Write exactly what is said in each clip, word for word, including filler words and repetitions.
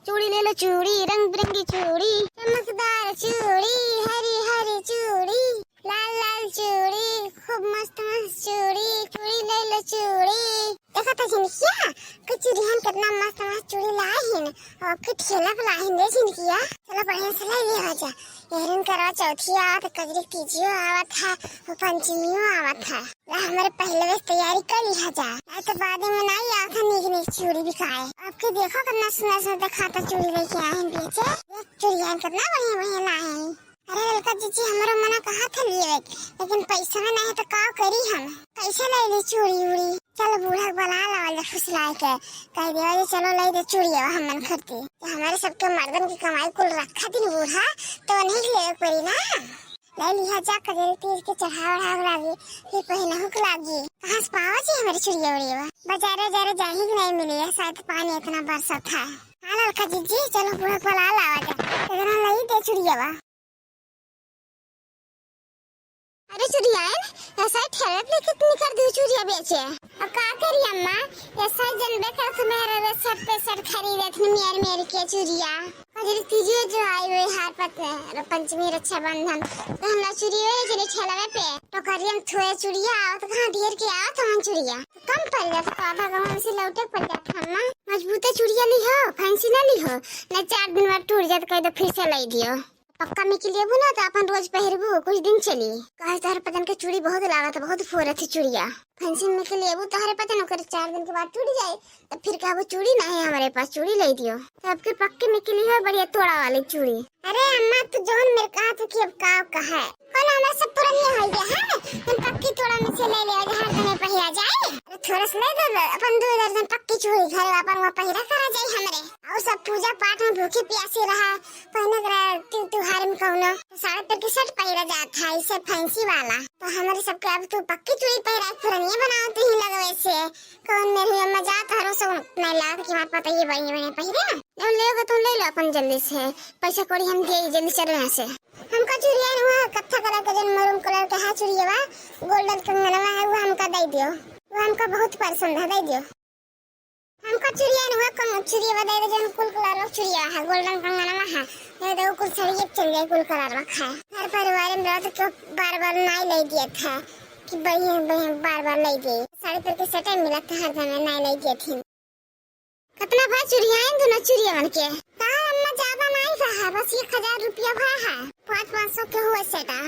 चूड़ी ले लो चूड़ी, रंग बिरंगी चूड़ी, चमकदार चूड़ी, हरी हरी चूड़ी, लाल लाल चूड़ी, खूब मस्त मस्त चूड़ी, चूड़ी ले लो चूड़ी। देखा था झिनकिया, कुछ चूड़ियन कितना मस्त मस्त चूड़ी लाए हिन, और फिर ठेला पे लाए हिन रे झिनकिया। चलो बढ़िया से ले लिया जा। एहरिन करवा चौथिया आवत, कजरी तीजियो आवत है, और पंचमियो आवत है। ला हमरे पहले से तैयारी कर लिया जा, नहीं तो बाद में नहीं आवत है नीक नीक चूड़ी बिकाए। अब के देखो कितना सुंदर सुंदर दिखाता चूड़ी लेके आए हैं बेचे। देख चूड़िया कितना बढ़िया बढ़िया लाए हैं। अरे ललका जीजी, हमरो मना कहा था लिए, लेकिन पैसा में नहीं तो का करी हम, कैसे ले ली चूड़ी उड़ी। चल बूढ़ा के बुला लावल जा फुसलाए के, कह दिया जे चलो ले दे चूड़िया हमन खरीदे। तो हमारे सबके मर्दन की कमाई कुल रखा दिन बूढ़ा, तो नहीं लेवे पड़ी ना। ले लिहा जा कजरी तीज के चढ़ावा ओढ़ावा लागी, फिर पहिनहु के लागी। कहाँ से पावा जी हमारी चुड़िया उड़िया? बाजारे उजारे जाही कि नहीं मिली है, शायद पानी इतना बरसत है। हाँ ललका जीजी, चलो बूढ़ा को ला लावा जा, इतना लई दे चुड़िया बा। अरे चुड़ियाइन, ऐसा ही ठेले पे लेके निकर दी चुड़िया बेचे। अब का करी अम्मा, ऐसा ही जनबे करत मेरे रे सट पे सट खरीदत मेर मेर के चुड़िया। कजरी तीजियो जो आई हुई हार पत-, र-, पंचमी रक्षाबंधन, तो हम लोग चुड़ियो है जने ठेलवे पे, टोकरिया में थोए चुड़िया आवत, कहाँ ढेर के आवत हवन चुड़िया। कम पड़ जात, तो आधा गाँव से लौटे पड़ जात हम ना। मजबूते चुड़िया ली हो, फैंसी ना ली हो, ना चार दिन बाद टूट जात, कह दो फिर से लाई दियो। पक्का में के लेबू ना, तो अपन रोज पहिरबू, कुछ दिन चली। कहे तोहर पतन के चूड़ी बहुत लागत, बहुत फोरत है चुड़िया। फैंसी में के लेबू तोहरे पतन, ओकर चार दिन के बाद टूट जाए, तो फिर कहबो, "चूड़ी नहीं है हमारे पास, चूड़ी ले दियो।" तो अब के पक्के में के लिए है बढ़िया तोड़ा वाली चूड़ी। अरे अम्मा, तू जौन मेरे कहा था कि अब का कहे, कौन हमारे सब पुरानी हो गया है, हम पक्की तोड़ा में से ले ले, हर दिन पहिरा जाए। अरे थोड़ा सा ले दे, अपन दो दर्जन पक्की चूड़ी घर अपन वहाँ पहिरा करा जाए हमरे। और सब पूजा पाठ में भूखे प्यासे रहा, पहिने के रहा, त्योहार में कौनो साड़ी पर के शर्ट पहिरा जात है, इसे फैंसी वाला। तो हमारे सबके अब तू पक्की चूड़ी पहिरा, पुरानिया बनाओ तू ही लगवे से। कौन मेरी अम्मा जात हरो सो नहीं लागत कि हमारे पता ये बढ़िया बढ़िया पहिरे। जब लेओगे तो ले लो अपन जल्दी से, पैसा कौड़ी हम दे जल्दी चलो यहाँ से। हमका चुड़िया हुआ कत्था कलर के जौन मरून कलर के है चुड़िया, गोल्डन कंगनवा है, वो हमका दे दियो, वो हमका बहुत पसंद है, दे दियो। हमका चुड़िया हुआ कम चुड़िया दे दे जौन कुल कलर चुड़िया है, गोल्डन कंगनवा है, ये दे कुल साड़ी एक चल जाए कुल कलर रखा है। घर परिवार में रहो तो क्यों बार बार नाई ले दिया था कि बढ़िया बढ़िया बार बार ले दिए, साड़ी पर के सटे मिलत था हर समय नाई ले दिए थे। कितना भा चुड़िया है दोनों चुड़िया मन के? का अम्मा ज्यादा नहीं रहा, बस एक हजार रुपया भा है, पाँच पाँच सौ के हुआ सेटा।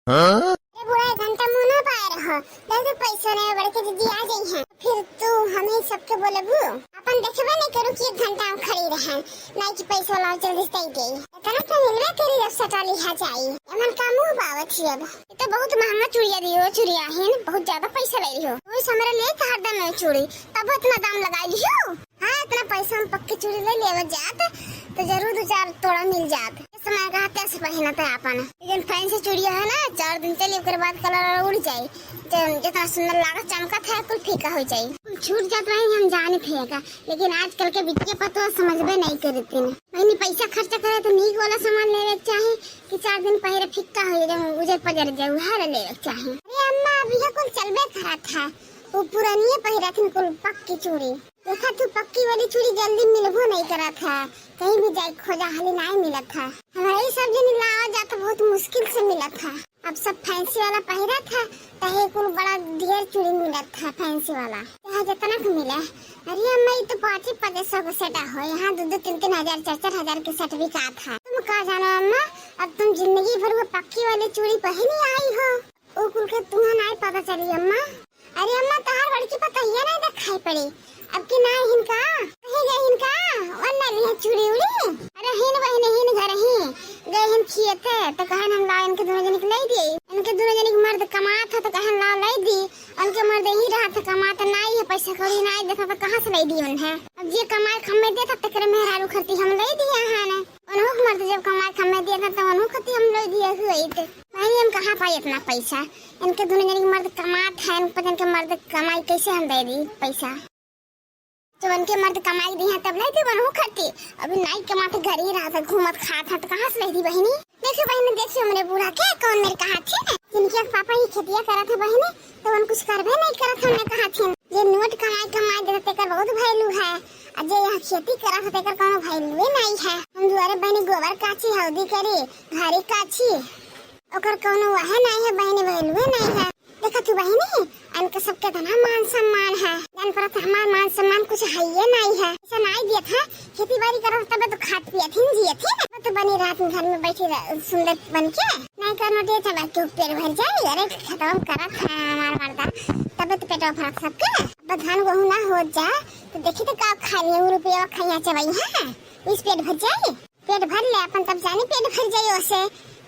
हाँ? अरे बूढ़ा, एक घंटा मुँह ना पाए रहो, दे दे पैसा नहीं, बड़के दीदी आ गई हैं, फिर तू हमें सबके बोलबू, अपन देखबे नहीं करू कि एक घंटा हम खड़ी रहे, नहीं कि पैसा लाओ जल्दी से दे दे। इतना तो मिलबे करी जब सटा लिहा जाई, एमन का मुँह बावत ही अब। ये तो बहुत महंगा चुड़िया दियो, चुड़िया है, बहुत ज्यादा पैसा ले रही हो, तू इस हमारे लिए हरदम है चूड़ी, तब इतना दाम लगा लियो। हाँ, इतना पैसा हम पक्की चूड़ी ले लेवे जात, तो जरूर दो चार तोड़ा मिल जात। इस समय का हाथे से पहनत है आपन। लेकिन फैंसी चूड़िया है ना, चार दिन चली, ओकर बाद कलर उड़ जाई। ज-, जितना सुंदर लागत, चमकत है, कुल फीका हो जाई। कुल छूट जात रही, हम जाने थे का, लेकिन आजकल के बिटिया पतोह समझबे नहीं करती न। वही पैसा खर्च करे तो नीक वाला सामान लेवे के चाही कि चार दिन पहले फिक्का हो जाए, उजर पजर जाए, उहे लेवे के चाही। अरे अम्मा, अब यह कुल चलबे करत है, वो पुरानिये पहिरथिन कुल पक्की चूड़ी। देखा तू, पक्की वाली चूड़ी जल्दी मिलबो नहीं करत है, कहीं भी जाए खोजा हाली नहीं मिलत है। हमारे ये सब जनी लावा जात बहुत मुश्किल से मिलत है। अब सब फैंसी वाला पहिरत है, तहे कुल बड़ा ढेर चूड़ी मिलत है फैंसी वाला, चाहे जितना के मिले। अरे अम्मा, ये तो पाँच ही पाँच सौ का सेटा हो, यहाँ दो दो तीन तीन हजार चार चार हजार के सेट बिकात है। तुम का जानो अम्मा, अब तुम जिंदगी भर वो पक्की वाली चूड़ी पहनी आई हो। ओ कुल के तुहा नाई पता चली अम्मा। अरे अम्मा, तहार बड़की पतोहिया नाई देखाई पड़ी। अब की नाई हिन का? कहीं गई हिन का? वन्ना लिए चूड़ी उड़ी? अरे हिन बहिने, हिन घर ही। गए हिन खियते, तो कहन हम ला इनके दोनों जने के ले दिए। इनके दोनों जने के मर्द कमात है, तो कहन ला ले दी। उनके मर्द ही रहा था, कमात नाई है, पैसा कौड़ी नाई देता, तो कहाँ से ले दी उन्हें? अब जे कमाए के हमें देता, तेकरे मेहरारू खरती हम ले दिए हैं। उन्हों के मर्द जब कमाए के हमें देता, तो उन्हों खरती हम ले दिए हुए थे। भाई, हम कहाँ पाई इतना पैसा? इनके दोनों जने के मर्द कमात है, इनके पता इनके मर्द कमाई कैसे हम दे दी पैसा? जब इनके मर्द कमाई दी है, तब ले दी उन्हों खरती। अभी नाई कमात, घर ही रहा था, घूमत खात है, तो कहाँ से ले दी बहिनी? देखियो बहिनी, देखियो हमरे बूढ़ा के, कौन मेरे कहा थे ना, जिनके पापा ही खेतिया करत है बहिनी, तो उन कुछ करबे नहीं करत, हमने कहा थे। जे नोट कमाई कमाई देते, तेकर बहुत value है। अजय यहाँ खेती करत है, तेकर कौनो value नहीं है। हम दुआरे बहनी गोबर काची, हल्दी करी, घारी काची, ओकर कौनो वह नहीं है बहनी, value नहीं है। देखा तू बहनी, इनके सबके इतना मान सम्मान है, जान परत हमार मान सम्मान कुछ है ये नहीं है। ऐसा नहीं दिया था, खेती बाड़ी करत तबे तो खात पियत ही जियत ही, तब तो बनी रात में घर में बैठी रह, सुंदर बन के। नहीं करना दिया था, क्यों पेट भर जाए? अरे खतम करत है हमार मर्दा, तबे तो पेट भरत सबके। अब धान गेहूं ना हो जा तो देखी तो का खाई, वो रुपया खाइया चबाई है, इस पेट भर जाए। पेट भर ले अपन, तब जानी पेट भर जाई ओसे,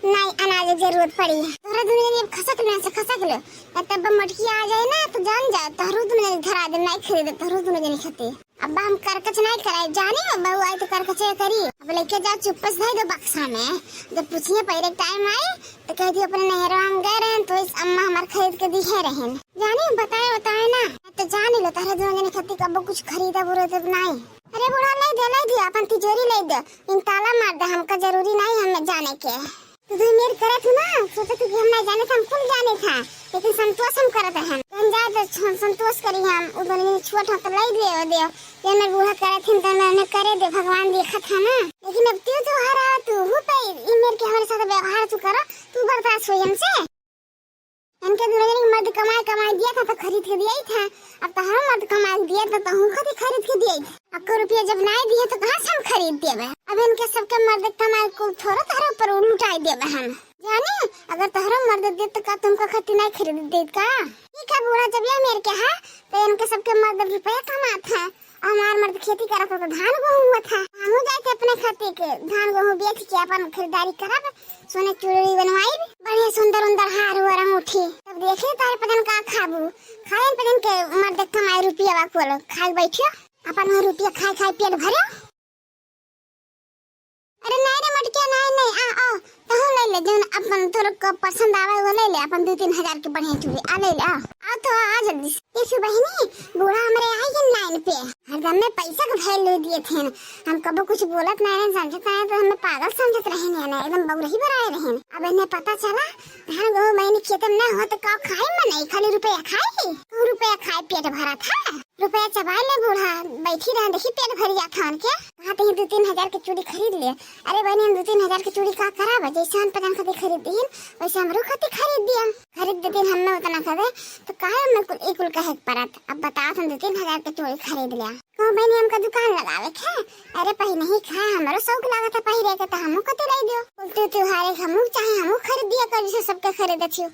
नाई अनाज के जरूरत पड़ी। तोहरा दुनो जनी अब खसक लो, से खसक लो, ना तब मोटकी आ जाए ना तो जान जाओ, तोहरो दुनो जनी धरा दे, नाई खरीदे तोहरो दुनो जनी खातिर। अब हम करकच नाई कराई, जानी हो बहू आई तो करकचे करी। अब लेके जा चुप्पे से धई दो बक्सा में, जब पूछिए पहले टाइम आई तो कह दियो अपने नहरवा हम गए रहन तो इस अम्मा हमार खरीद के दिहे रहन। जानी बताए बताए ना, तो जानी लो तोहरा दुनो जनी खातिर कबो कुछ खरीदब उरीदब नाई। अरे बूढ़ा, लै दे, लै दे, अपन तिजोरी लै दे, इन ताला मार दे, हमका जरूरी नहीं हमें जाने के। तू दुइ मेर करे थी ना, सोचे थी कि हम नहीं जाने था, हम कुल जाने था, लेकिन संतोष हम करत हन। हम जाए तो छ-, संतोष करी हम, उ दोनों छोट हो तो लै दे, ओ दे, ये मेर बूढ़ा करे थी तो मैं उन्हें करे दे, भगवान देखत है ना। लेकिन अब तू तो हरा, तू हु पे ई मेर के हमारे साथ व्यवहार तू करो, तू बर्दाश्त होई हमसे? इनके दुनो जने के मर्द कमाए, कमाए दिया था तो खरीद के दिया ही था। अब तोहरो मर्द कमाए के दिया था तो तहूँ खातिर खरीद के दिया ही था। अब को रुपया जब नाई दिए तो कहाँ से हम खरीद देबे? अब इनके सबके मर्द कमाए कुल थोड़ा तोहरे ऊपर लुटाई देबे हम। जानी, अगर तोहरो मर्द दे तो का तुमको खातिर नाई खरीद दे का? ठीक है बूढ़ा, जब ये मेर के है तो इनके सबके मर्द रुपया कमात है। हमार मर्द खेती करत हो तो धान गेहूं हुआ था, हमहू जाए थे अपने खातिर के धान गेहूं बेच के अपन खरीदारी करब, सोने चूड़ी बनवाई, बढ़िया सुंदर उंदर हार हुआ अंगूठी। तब देखे तारे पजन का खाबू, खाए पजन के मर्द कमाए रुपया बा कुल, खाए बैठियो, अपन वहाँ रुपया खाए खाए पेट भरे। अरे नहीं रे मटकिया, नहीं, नहीं, आ, आ, तहूँ ले ले, जौन अपन तोर को पसंद आवे वो ले ले, अपन दो तीन हजार के बढ़िया चूड़ी, आ ले ले, आ, आ तो आ, आ जल्दी से। ये सु बहिनी, बूढ़ा हमरे आई गन लाइन पे, हरदम में पैसा के value दिए थे, हम कबो कुछ बोलत नहीं रहे, समझत नहीं तो हमें पागल समझत रहे नहीं ना, एकदम बौरही बराए रहे। अब इन्हें पता चला, धान गेहूं महीने खेत में ना हो तो का खाए में नहीं, खाली रुपया खाए, रुपया खाए पेट भरा था। रुपया चबाए ले बूढ़ा, बैठी रह, देखी पेट भर जात है उनके। कहा तो ये दो तीन हजार के चूड़ी खरीद ले। अरे बहनी, हम दो तीन हजार के चूड़ी का कराब, जैसे हम पजन खातिर खरीद दीन, वैसे हमरो खातिर खरीद दिया। खरीद देतीन हमें उतना करे, तो काहे हमें कुल, ई कुल कहे के पड़त? अब बताओ, हम दो तीन हजार के चूड़ी खरीद लिया। कहो बहनी, हमका दुकान लगावे के है। अरे पहिने ही खाए, हमरो शौक लागत है पहिरे के, तो हमहू खातिर लाई दियो। कुल तू त्योहारे के हमहू चाहे, हमहू खरीद दिया कर, जैसे सबके खरीदत छियो।